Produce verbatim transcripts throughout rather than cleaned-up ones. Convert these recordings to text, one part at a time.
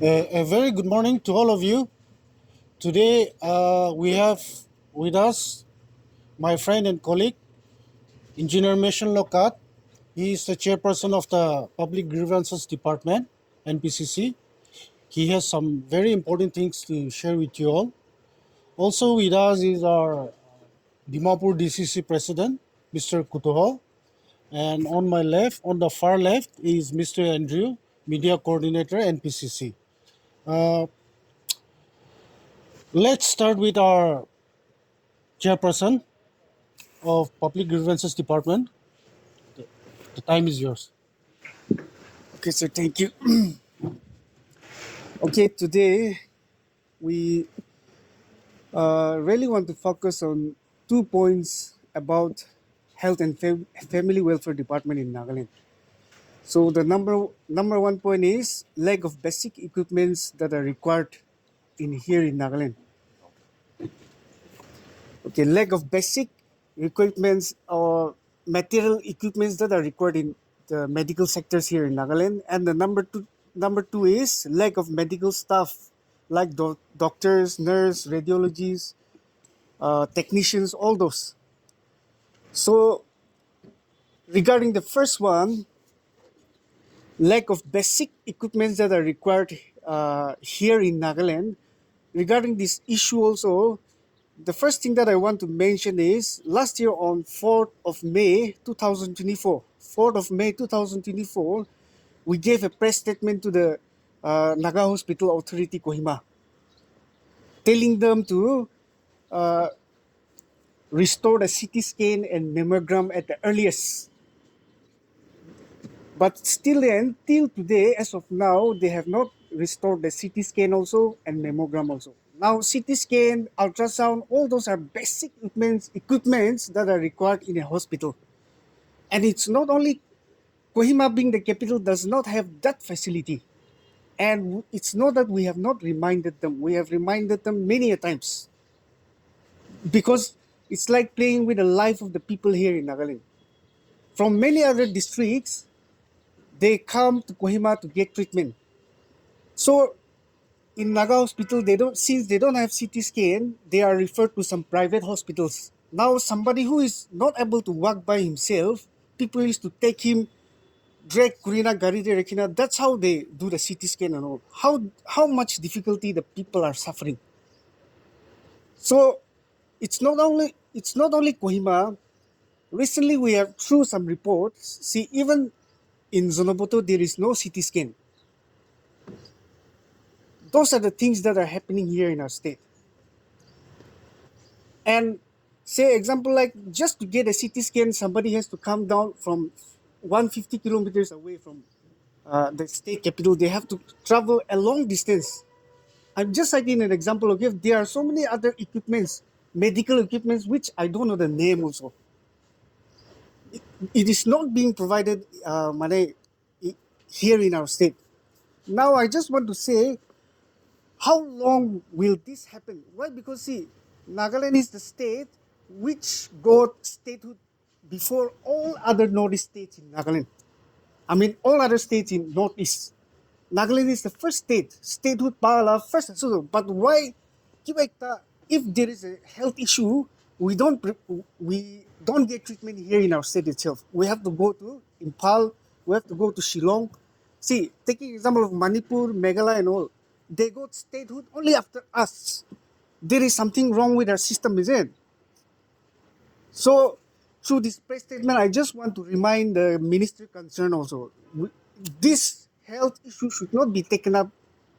A, a very good morning to all of you. Today, uh, we have with us my friend and colleague, Engineer Mission Lokat. He is the chairperson of the Public Grievances Department, N P C C. He has some very important things to share with you all. Also with us is our Dimapur D C C President, Mister Kutuho. And on my left, on the far left, is Mister Andrew, Media Coordinator, N P C C. Uh, let's start with our chairperson of Public Grievances Department. The time is yours. Okay, sir, thank you. Okay, today we uh, really want to focus on two points about health and fam- family welfare department in Nagaland. So the number number one point is lack of basic equipments that are required in here in Nagaland. Okay, lack of basic equipments or material equipments that are required in the medical sectors here in Nagaland. And the number two number two is lack of medical staff like do- doctors, nurse, radiologists, uh, technicians, all those. So regarding the first one, lack of basic equipments that are required uh, here in Nagaland. Regarding this issue also, the first thing that I want to mention is last year on fourth of May two thousand twenty-four, fourth of May two thousand twenty-four, we gave a press statement to the uh, Naga Hospital Authority Kohima, telling them to uh, restore the C T scan and mammogram at the earliest. But still then, till today, as of now, they have not restored the C T scan also and mammogram also. Now, C T scan, ultrasound, all those are basic equipments, equipments that are required in a hospital. And it's not only Kohima being the capital does not have that facility. And it's not that we have not reminded them. We have reminded them many a times. Because it's like playing with the life of the people here in Nagaland. From many other districts, they come to Kohima to get treatment. So in Naga hospital, they don't since they don't have C T scan, they are referred to some private hospitals. Now somebody who is not able to walk by himself, people used to take him, drag kurina gari de rakhina. That's how they do the C T scan and all. How how much difficulty the people are suffering. So it's not only it's not only Kohima. Recently, we have through some reports. See, even in Zunheboto, there is no C T scan. Those are the things that are happening here in our state. And say example like just to get a C T scan, somebody has to come down from one fifty kilometers away from uh, the state capital. They have to travel a long distance. I'm just citing an example. Okay, there are so many other equipments, medical equipments, which I don't know the name also. It, it is not being provided uh, mane, i- here in our state. Now, I just want to say, how long will this happen? Why? Because see, Nagaland is the state which got statehood before all other Northeast states in Nagaland. I mean, all other states in Northeast. Nagaland is the first state, statehood pala first. So, but why? Kiba ekta, if there is a health issue, we don't pre- we don't get treatment here in our state itself. We have to go to Imphal. We have to go to Shillong. See, taking example of Manipur, Meghalaya, and all, they got statehood only after us. There is something wrong with our system, is it? So, through this press statement, I just want to remind the ministry concerned also. We- This health issue should not be taken up,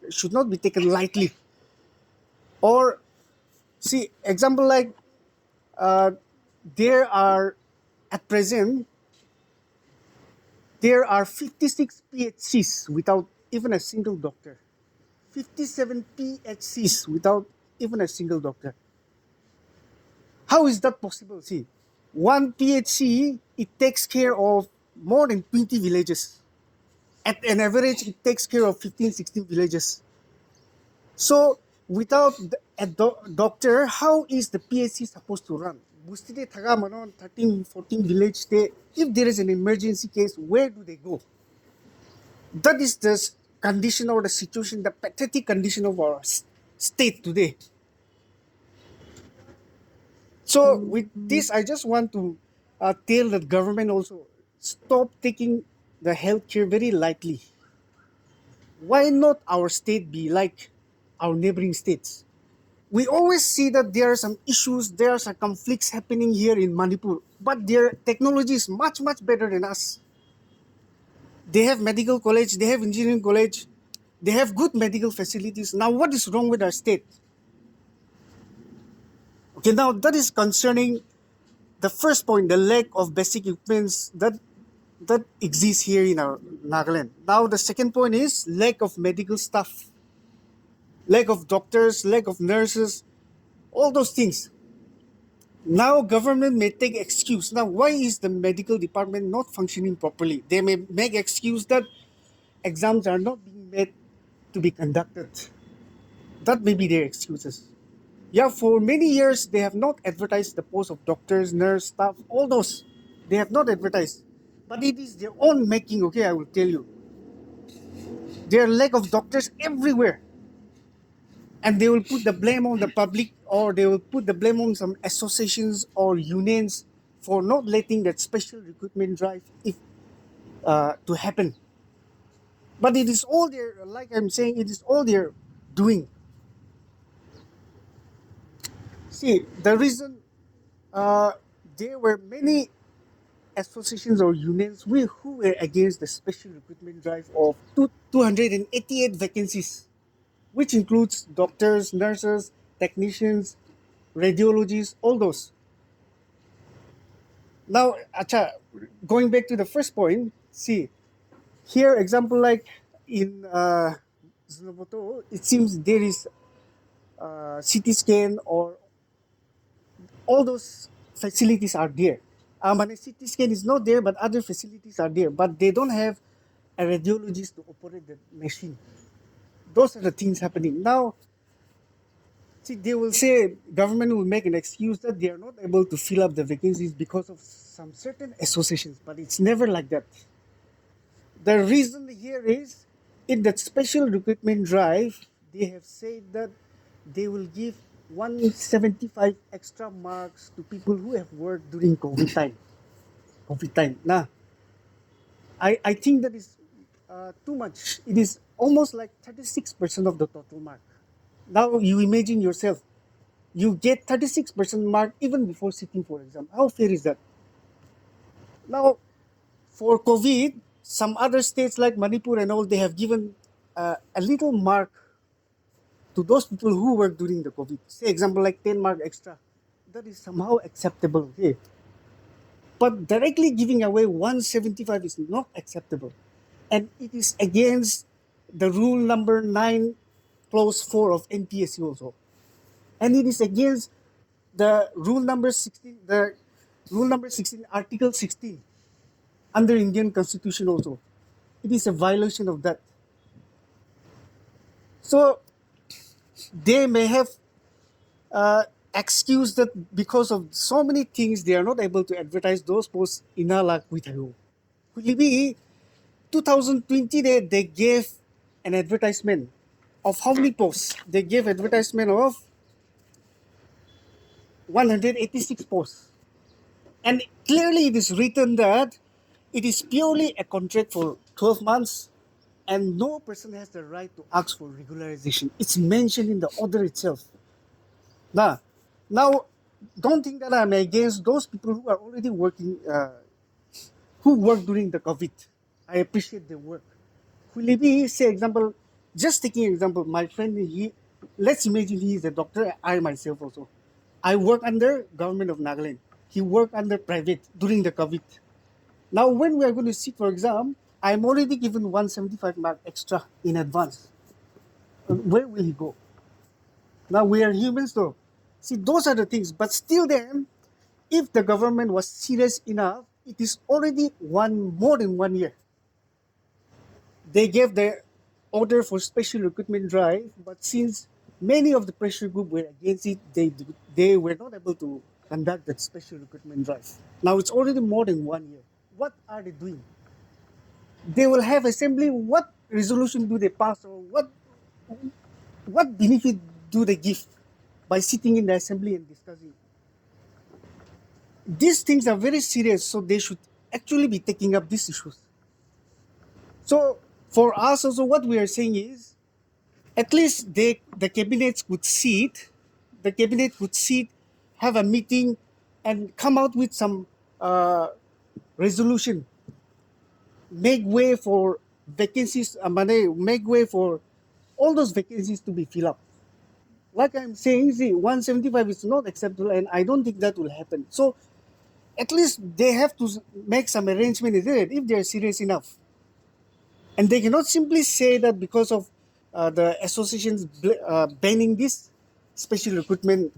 should not be taken lightly. Or, see, example like uh, there are at present there are fifty-six P H Cs without even a single doctor. fifty-seven P H Cs without even a single doctor. How is that possible? See, one P H C, it takes care of more than twenty villages. At an average, it takes care of fifteen, sixteen villages. So without the- a do- doctor, how is the P H C supposed to run? Busti te thaga manu thirteen, fourteen village te, if there is an emergency case, where do they go? That is the s- condition or the situation, the pathetic condition of our s- state today. So, with this, I just want to uh, tell that government also stop taking the healthcare very lightly. Why not our state be like our neighboring states? We always see that there are some issues, there are some conflicts happening here in Manipur, but their technology is much, much better than us. They have medical college, they have engineering college, they have good medical facilities. Now, what is wrong with our state? Okay, now that is concerning the first point, the lack of basic equipments that that exists here in our Nagaland. Now, the second point is lack of medical staff, lack of doctors, lack of nurses, all those things. Now, government may take excuse. Now, why is the medical department not functioning properly? They may make excuse that exams are not being made to be conducted. That may be their excuses. Yeah, for many years they have not advertised the post of doctors, nurse, staff, all those. They have not advertised. But it is their own making, okay, I will tell you. There are lack of doctors everywhere. And they will put the blame on the public, or they will put the blame on some associations or unions for not letting that special recruitment drive if uh, to happen. But it is all their, like I'm saying, it is all their doing. See, the reason uh, there were many associations or unions we, who were against the special recruitment drive of two, two hundred eighty-eight vacancies, which includes doctors, nurses, technicians, radiologists, all those. Now, acha, going back to the first point, see, here example like in uh, Zunheboto, it seems there is uh, C T scan or all those facilities are there. Uh, mane C T scan is not there, but other facilities are there. But they don't have a radiologist to operate the machine. Those are the things happening. Now, see, they will say government will make an excuse that they are not able to fill up the vacancies because of some certain associations, but it's never like that. The reason here is in that special recruitment drive, they have said that they will give one seventy-five extra marks to people who have worked during COVID time. COVID time. Nah, I, I think that is uh, too much. It is almost like thirty-six percent of the total mark. Now you imagine yourself, you get thirty-six percent mark even before sitting for exam. How fair is that? Now, for COVID, some other states like Manipur and all, they have given uh, a little mark to those people who work during the COVID. Say example like ten mark extra. That is somehow acceptable, okay? But directly giving away one seventy-five is not acceptable. And it is against the rule number nine, clause four of N P S C also. And it is against the rule number sixteen, the rule number sixteen, article sixteen under Indian constitution also. It is a violation of that. So they may have uh, excused that because of so many things they are not able to advertise those posts. Ina la koi thakibo. Hoile bi two thousand twenty te they gave an advertisement of how many posts? They gave advertisement of one hundred eighty-six posts. And clearly it is written that it is purely a contract for twelve months and no person has the right to ask for regularization. It's mentioned in the order itself. Now, now don't think that I'm against those people who are already working, uh, who work during the COVID. I appreciate their work. Hoile bi, say example, just taking example, my friend, he, let's imagine he is a doctor, I myself also. I work under Government of Nagaland. He work under private during the COVID. Now, when we are going to sit for exam, I'm already given one seventy-five mark extra in advance. Where will he go? Now, we are humans though. See, those are the things. But still then, if the government was serious enough, it is already one, more than one year. They gave the order for special recruitment drive, but since many of the pressure group were against it, they they were not able to conduct that special recruitment drive. Now it's already more than one year. What are they doing? They will have assembly. What resolution do they pass, or what what benefit do they give by sitting in the assembly and discussing? These things are very serious, so they should actually be taking up these issues. So for us also, what we are saying is, at least they, the cabinets could sit, the cabinet could sit, have a meeting, and come out with some uh, resolution, make way for vacancies, uh, mane, make way for all those vacancies to be filled up. Like I'm saying, see, one seventy-five is not acceptable, and I don't think that will happen. So at least they have to s- make some arrangement, isn't it, if they are serious enough. And they cannot simply say that because of uh, the associations bl- uh, banning this special recruitment,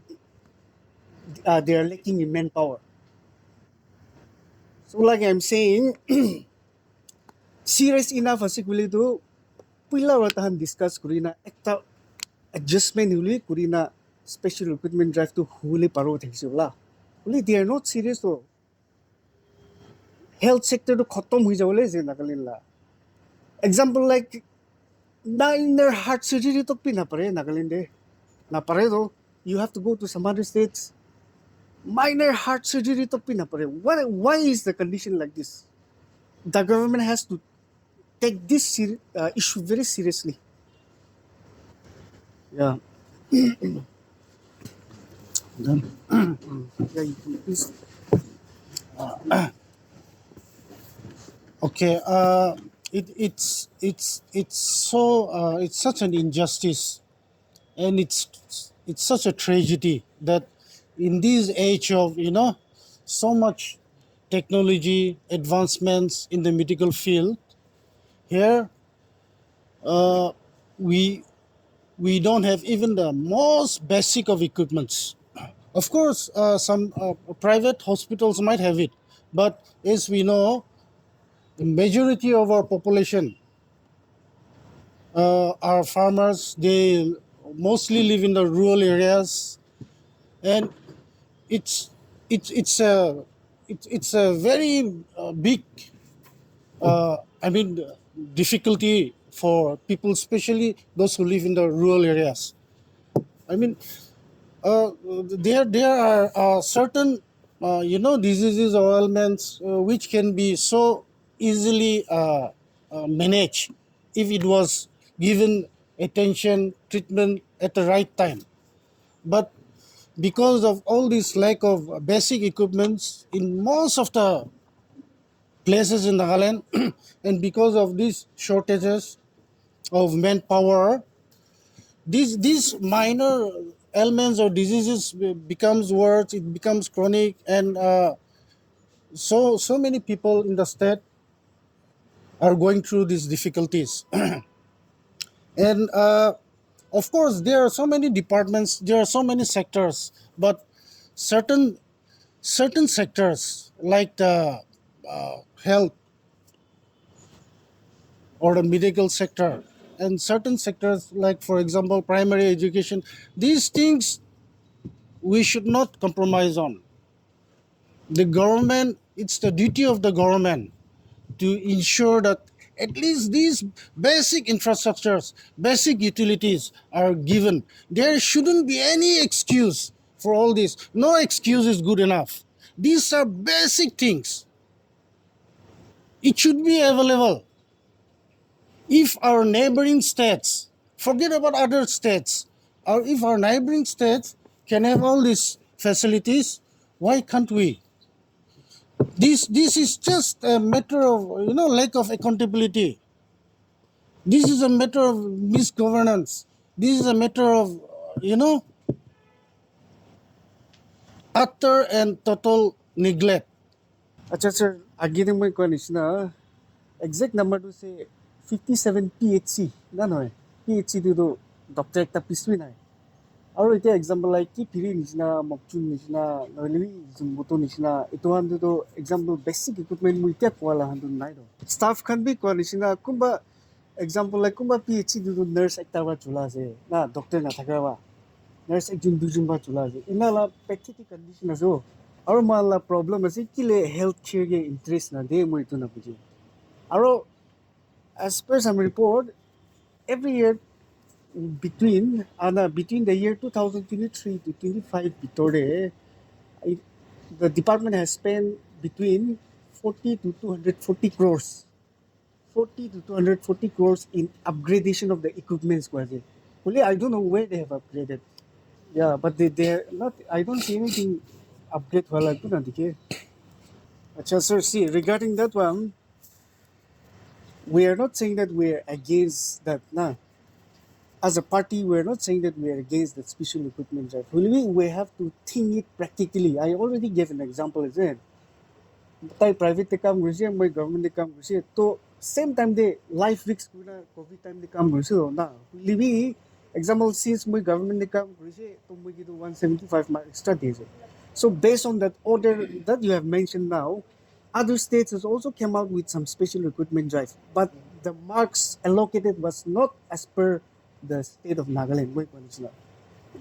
uh, they are lacking in manpower. So, like I'm saying, serious enough ase koile tu, puila ra tahan discuss kurina, ekta adjustment huli kurina, special recruitment drive tu huli paro thakise la. Only they are not serious though. Health sector tu khatam hui jabo le je Nagaland la. Example like minor heart surgery tok pi na pare Nagaland de. Na pare do. You have to go to some other states. Minor heart surgery tok pi na pare. Why, why is the condition like this? The government has to take this ser- uh, issue very seriously. Yeah. Done. Yeah, you can please. Uh, okay. Uh, it, it's it's it's so uh, it's such an injustice, and it's it's such a tragedy that in this age of, you know, so much technology advancements in the medical field, here uh, we we don't have even the most basic of equipments. Of course, uh, some uh, private hospitals might have it, but as we know, the majority of our population uh, are farmers. They mostly live in the rural areas, and it's it's it's a it's, it's a very uh, big uh, I mean difficulty for people, especially those who live in the rural areas. I mean, uh, there there are uh, certain uh, you know, diseases or ailments uh, which can be so easily uh, uh, managed if it was given attention, treatment at the right time. But because of all this lack of basic equipments in most of the places in Nagaland, and because of these shortages of manpower, these these minor ailments or diseases be- becomes worse. It becomes chronic, and uh, so so many people in the state are going through these difficulties. And uh, of course, there are so many departments, there are so many sectors, but certain certain sectors like the uh, health or the medical sector, and certain sectors like, for example, primary education, these things we should not compromise on. The government, it's the duty of the government to ensure that at least these basic infrastructures, basic utilities are given. There shouldn't be any excuse for all this. No excuse is good enough. These are basic things. It should be available. If our neighboring states, forget about other states, or if our neighboring states can have all these facilities, why can't we? This this is just a matter of, you know, lack of accountability. This is a matter of misgovernance. This is a matter of, you know, utter and total neglect. Acha sir, age te moi koa nishina, exact number tu se fifty seven P H C na nohoi, P H C tu tu doctor ekta piece bi nai. Aru etia example like ki Phiri nishina, Mokchung nishina, nohoile bi Zunheboto nishina, etu khan tu tu example basic equipment moi etia koa la khan tu nai to. Staff khan bi koa nishina, kunba example like kunba P H C tu tu nurse ekta ba chula ase na, doctor na thaka ba. Nurse ekjon duijon ba chula ase. Ena la pathetic condition ase. Aru moikhan la problem ase, kile health care ke interest na de, moi etu na bujhe. Aru As per some report, every year between uh, no, between the year two thousand twenty-three to twenty-five bhitor te, it, the department has spent between forty to two hundred forty crores, forty to two hundred forty crores in upgradation of the equipments koi ase. Only I don't know where they have upgraded. Yeah, but they they are not. I don't see anything upgrade wala tu na dikhe. Acha, sir, see, regarding that one, we are not saying that we are against that. Na, as a party, we are not saying that we are against that special equipment drive. Only we have to think it practically. I already gave an example, isn't it? Tai private te kam kurise, moi government te kam kurise. To same time te life risk kurina covid time te kam kurise to na. Hoile bi example, since moi government te kam kurise, to moi kitu one seventy five mark extra diye ase. So based on that order that you have mentioned now, other states has also came out with some special recruitment drive, but the marks allocated was not as per the state of Nagaland. Moi koa nishina,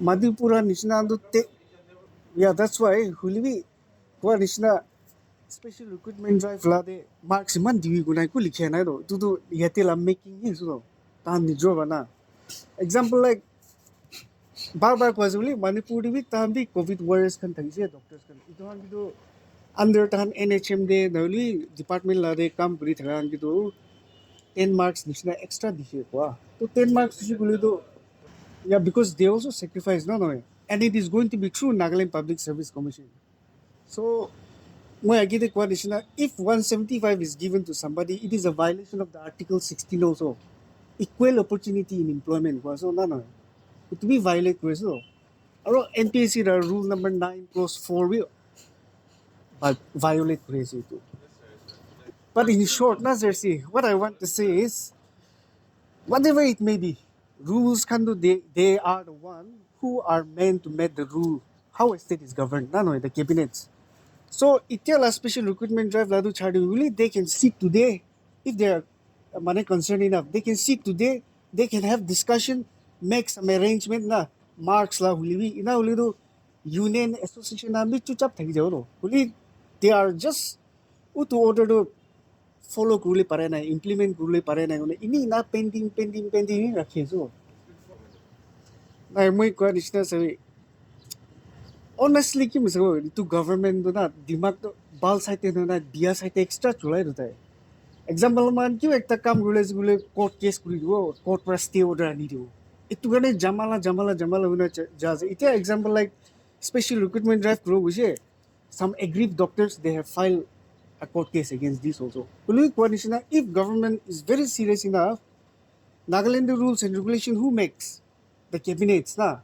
Manipur nishina andu te, yeah, that's why hoile bi koa nishina special recruitment drive la te marks iman dibi kunai ko likhe nai to. Tu tu yate la making hi so ta nijor bana. Example like bar bar koa ase bole, Manipur te bi tahan bi covid warriors khan thakise, doctors khan. Etu khan kitu under tahan N H M te nahole department la te kam kuri thaka khan kitu ten marks nishina extra dikhe koa. To ten marks dikhe kule to, yeah, because they also sacrifice, no, no, and it is going to be through Nagaland Public Service Commission. So, moi agi te koa nishina, if one seventy five is given to somebody, it is a violation of the Article sixteen also. Equal opportunity in employment koa, so na na, etu bi violate kuri ase. Aro N P S C ra rule number nine clause four bi vi- violate kuri ase etu. But in short, na sir, see, what I want to say is, whatever it may be, rules khan tu they, they are the one who are meant to make the rule how a state is governed, na no, the cabinets. So, itya la special recruitment drive la tu chari, really, they can sit today if they are, uh, mane, concerned enough. They can sit today, they can have discussion, make some arrangement na, marks la huli bi, ina huli tu union association na bi chuchap thaki jao no. Huli, they are just, utu order tu follow kuribole pare nai, implement kuribole pare nai, koina ini na pending, pending, pending hi rakhi ase. Nai, moi koa nishina sabi, honestly, ki misa ko, etu government tu na, dimag tu bal side te na, biya side te extra chulai tu tai. Example man, kiba ekta kam kurile ase koile court case kuri dibo, court pra stay order ani dibo. Etu karne jamala, jamala, jamala hoina ja ja ase. Itya example like special recruitment drive kuro hoise, some aggrieved doctors, they have filed a court case against this also. Hoile bi koa nishina, if government is very serious enough, Nagaland rules and regulation who makes? The cabinets, na?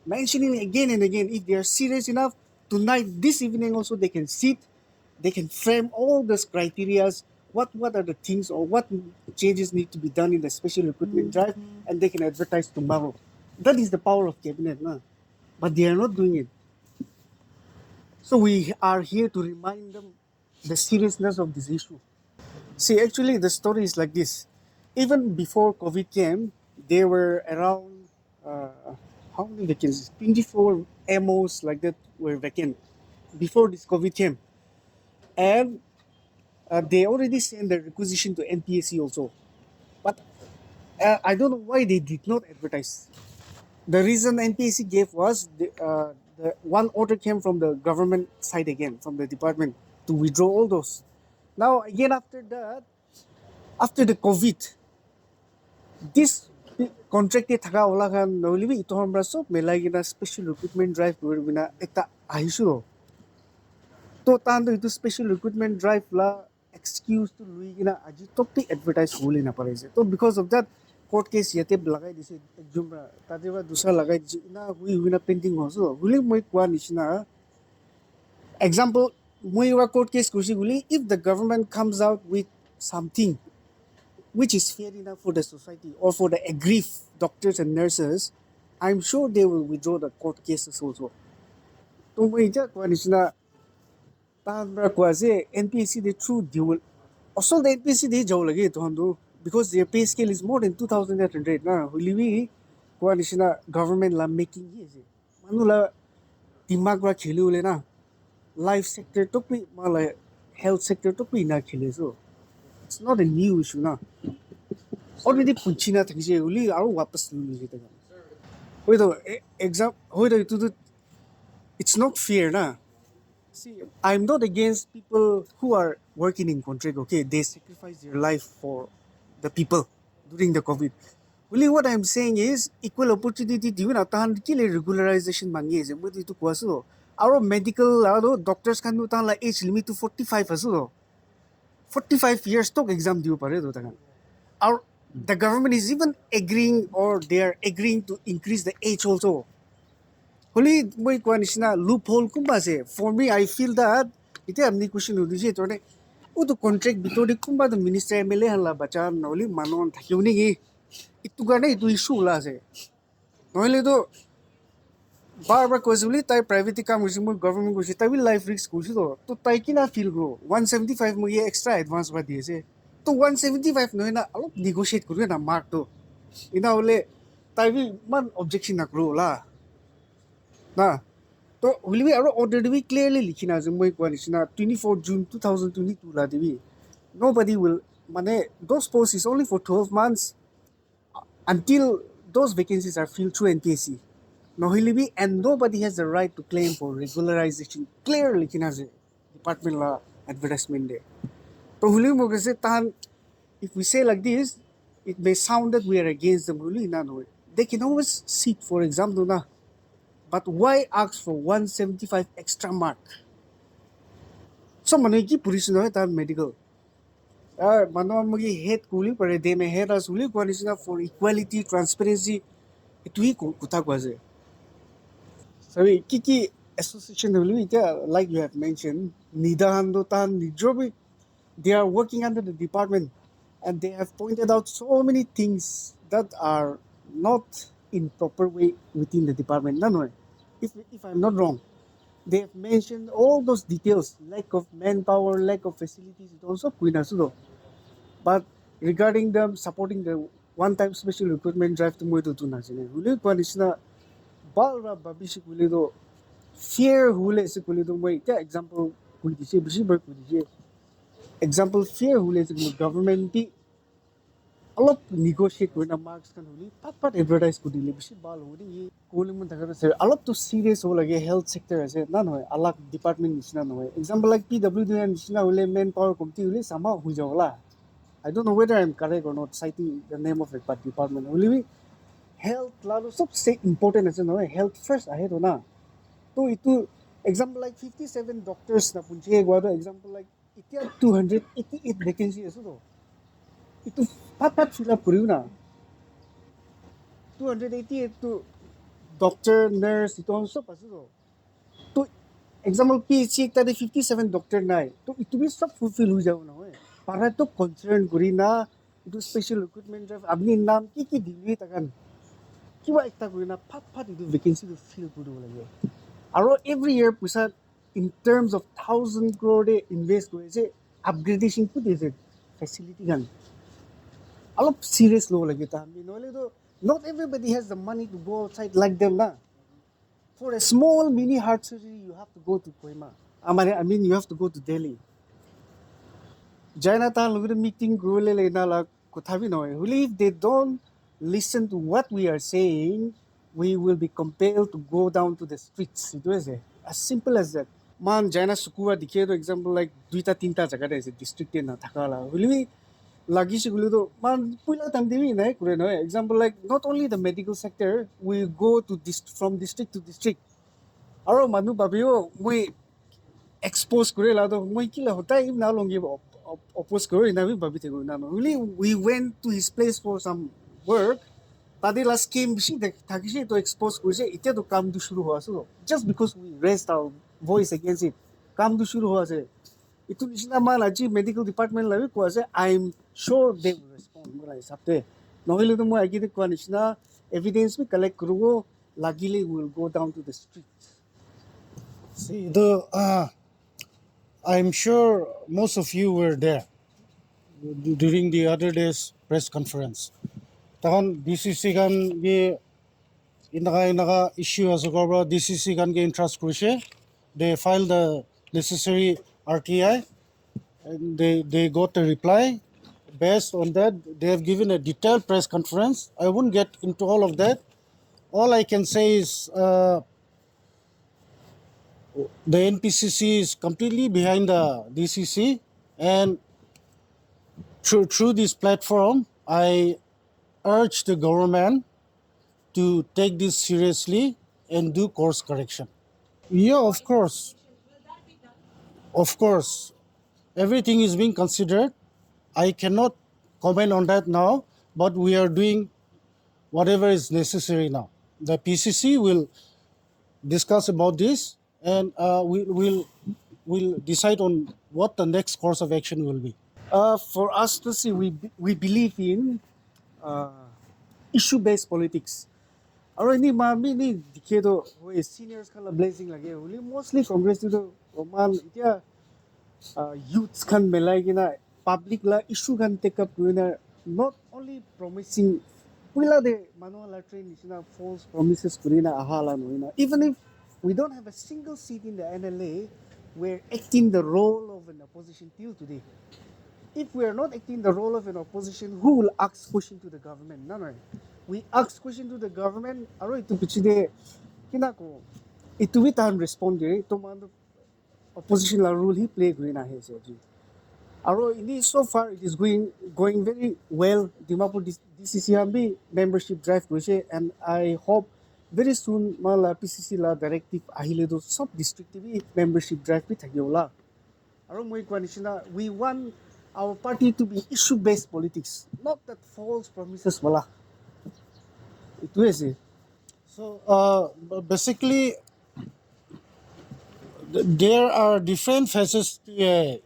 Mentioning again and again, if they are serious enough, tonight, this evening also, they can sit, they can frame all these criterias, what, what are the things or what changes need to be done in the special recruitment drive, and they can advertise tomorrow. That is the power of cabinet, na? But they are not doing it. So we are here to remind them the seriousness of this issue. See, actually, the story is like this. Even before covid came, there were around, uh, how many vacancies? Twenty-four M Os like that were vacant before this covid came. And uh, they already sent the requisition to N P S C also. But uh, I don't know why they did not advertise. The reason N P S C gave was the, uh, the one order came from the government side again, from the department, to withdraw all those. Now, again, after that, after the covid, this contract te thaka wala khan nohole bi etu khan pra sob milai kena special recruitment drive kuri kena ekta ahisu. To tahan to etu special recruitment drive la excuse tu lui kena aji tok bi advertise hobole napare ase. To because of that, court case yate lagai dise, ekjon pra tate pra dusra lagai dise, ena hui hui na pending hoise. Hole moi koa nishina, example, moi pra court case kurise koile, if the government comes out with something which is fair enough for the society or for the aggrieved doctors and nurses, I'm sure they will withdraw the court cases also. To moi etiya koa nishina, tahan pra koa ase, N P S C te through dibo, asol te N P S C te jabo lage tahan tu, because their pay scale is more than two thousand eight hundred na, hole bi koa nishina government la making hi ase. Manu la dimag pra kheli bole na, life sector tok bi, mala health sector tok bi ena kheli ase. It's not a new issue na. already punchi na thakise uli aro wapas luli je taka. Hoi to e- exam hoi to itu to it's not fair na. See, I'm not against people who are working in contract, okay? They sacrifice their life for the people during the covid. Only what I'm saying is equal opportunity diu na tahan kile regularization mangi ase moi to itu koa ase to. Aro medical aro doctors khan to tahan la age limit to forty-five ase to. Forty-five years tok exam diu pare to tahan. Aro the government is even agreeing or they are agreeing to increase the age also. Holi moi koa nishina loophole kumba ase. For me, I feel that ite amni question hudise to ne utu contract bitor de kumba to minister M L A han la bacha na holi manu han thakiu niki. Itu karne itu issue ula ase. Nohole to bar bar koise bole tai private kam koise moi government koise tai bi life risk koise to to tai kina feel kuro one seventy five moi ye extra advance ba di ase to one seventy five nohoi na alop negotiate kuru na mark to ina hole tai bi iman objection na kuru la na to hole bi aro order te bi clearly likhi na ase moi koa nishina twenty four June two thousand twenty two la te bi nobody will mane those posts is only for twelve months until those vacancies are filled through N P S C. Nohilibi, and nobody has the right to claim for regularization. Clearly, kina ase department la advertisement de. To huli mo kese tan, if we say like this, it may sound that we are against them. Huli na no. They can always sit for exam do na. But why ask for one seventy five extra mark? So manu ki puri sino tan medical. Ah, manu khan mugi hate kuli pare, they may hate us, huli koa nishina for equality, transparency, itu hi ko- kotha koa ase. Sabi, ki ki association huli, ita, like you have mentioned, nida han do tan nijor bi, they are working under the department and they have pointed out so many things that are not in proper way within the department. No, no, if, if I'm not wrong, they have mentioned all those details, lack of manpower, lack of facilities, it also kuina sudo. But regarding them supporting the one time special recruitment drive to moi to tuna jene. Hule kwa nishina bal ra babishi kule do fear hule se kule do moi kya example kui dise bishi bar kui dise. Example fear hule se kule government bi alop negotiate kurina marks khan huli pat pat advertise kuri dile bishi bhal hobo de. Ye kole mon thaka ase alop to serious hobo lage, health sector ase na nohoi, alag department nishina nohoi. Example like P W D nishina hole manpower komti hole sama hui jabo la. I don't know whether I'm correct or not citing the name of a department. Hole bi health la to sabse important ase nohoi, health first ahe to na. To itu example like fifty seven doctors na punche gwa to example like Itya two hundred eighty eight vacancy ase to. Itu pat pat fill up koriu na. Two hundred eighty eight to doctor, nurse, itu khan sob ase to. To example P H C ekta te fifty seven doctor nai. To itu bi sob fulfill hoi jabo na hoi. Para to concern kori na itu special recruitment drive apni naam ki ki dile takan. Kiba ekta kori na pat pat itu vacancy to fill koribo lage. Aro every year puisa in terms of thousand crore de invest kuri ase, upgradation kut ase facility khan. Alop serious lobo lage ta ami nohole to not everybody has the money to go outside like them na. For a small mini heart surgery you have to go to Kohima. Amare, I mean you have to go to Delhi. Jaina ta lugure meeting gule le na la kotha bi nohoi. Huli if they don't listen to what we are saying, we will be compelled to go down to the streets. Itu ase. As simple as that. Man, jaina sukua dikhe to example like duita tinta jaga de ase district te na thaka la. Huli bi lagi se gule to man puila time de bi nai kure nohoi. Example like not only the medical sector, we go to dist- from district to district. Aro manu babio moi expose kore la to moi kila hotai na longi op- op- oppose kore na bi babi thego na no. Really, we went to his place for some work. Tade la scheme bishi thakise to expose korise, itya to kam tu shuru howa ase to. Just because we raised our voice against it, kam tu shuru howa ase. Itu nishina mal aji medical department la bi kowa ase, I'm sure they will respond. Mola hisab te nohole to moi agi de kowa nishina evidence bi collect kuribo, lagile we will go down to the street. See, the uh, I'm sure most of you were there during the other day's press conference. Tahan D C C khan bi inaka inaka issue ase koa pra D C C khan ke entrust kurise. They filed the necessary R T I and they, they got the reply. Based on that, they have given a detailed press conference. I won't get into all of that. All I can say is, uh, the N P C C is completely behind the D C C, and through, through this platform, I urge the government to take this seriously and do course correction. Yeah, of course. Of course. Everything is being considered. I cannot comment on that now, but we are doing whatever is necessary now. The P C C will discuss about this, and uh, we will will decide on what the next course of action will be. Uh, for us to see, we we believe in uh, issue-based politics. Aro ini ma mi ni dikhe to hoi seniors khan la blessing lage. Holi mostly Congress tu to man itia uh, youths khan melai kena public la issue khan take up kurina, not only promising, puila de manu la train nishina false promises kurina aha la nohina. Even if we don't have a single seat in the N L A, we're acting the role of an opposition till today. If we are not acting the role of an opposition, who will ask question to the government? No, no. We ask question to the government, aro itu piche de kina ko, itu bi tahan respond de, to man opposition la role hi play kuri na ahi ase ji. Aro ini so far it is going going very well. Dimapur D C C khan bi membership drive kurise, and I hope very soon ma la P C C la directive ahile to sab district te bi membership drive bi thakibo la. Aro moi koa nishina, we want our party to be issue based politics, not that false promises wala. Itu ase. So uh, b- basically, th- there are different phases to a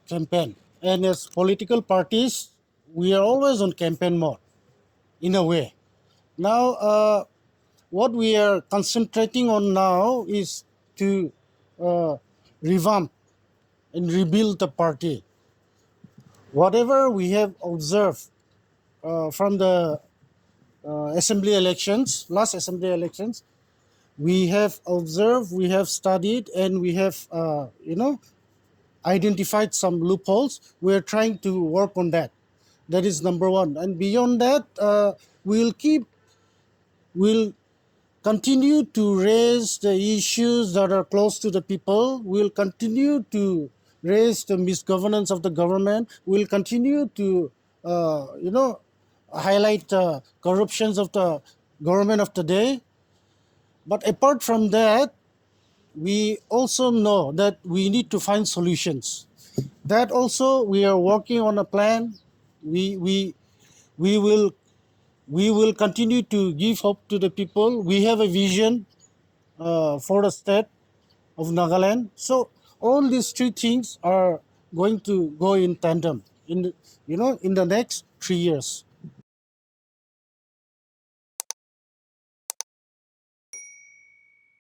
campaign, and as political parties, we are always on campaign mode in a way. Now, uh, what we are concentrating on now is to uh, revamp and rebuild the party. Whatever we have observed uh, from the uh, assembly elections, last assembly elections, we have observed, we have studied, and we have, uh, you know, identified some loopholes. We are trying to work on that. That is number one. And beyond that, uh, we'll keep, we'll continue to raise the issues that are close to the people. We'll continue to raise the misgovernance of the government. We'll continue to, uh, you know, highlight the corruptions of the government of the day. But apart from that, we also know that we need to find solutions. That also, we are working on a plan. We we we will we will continue to give hope to the people. We have a vision uh, for the state of Nagaland. So all these three things are going to go in tandem in the, you know, in the next three years.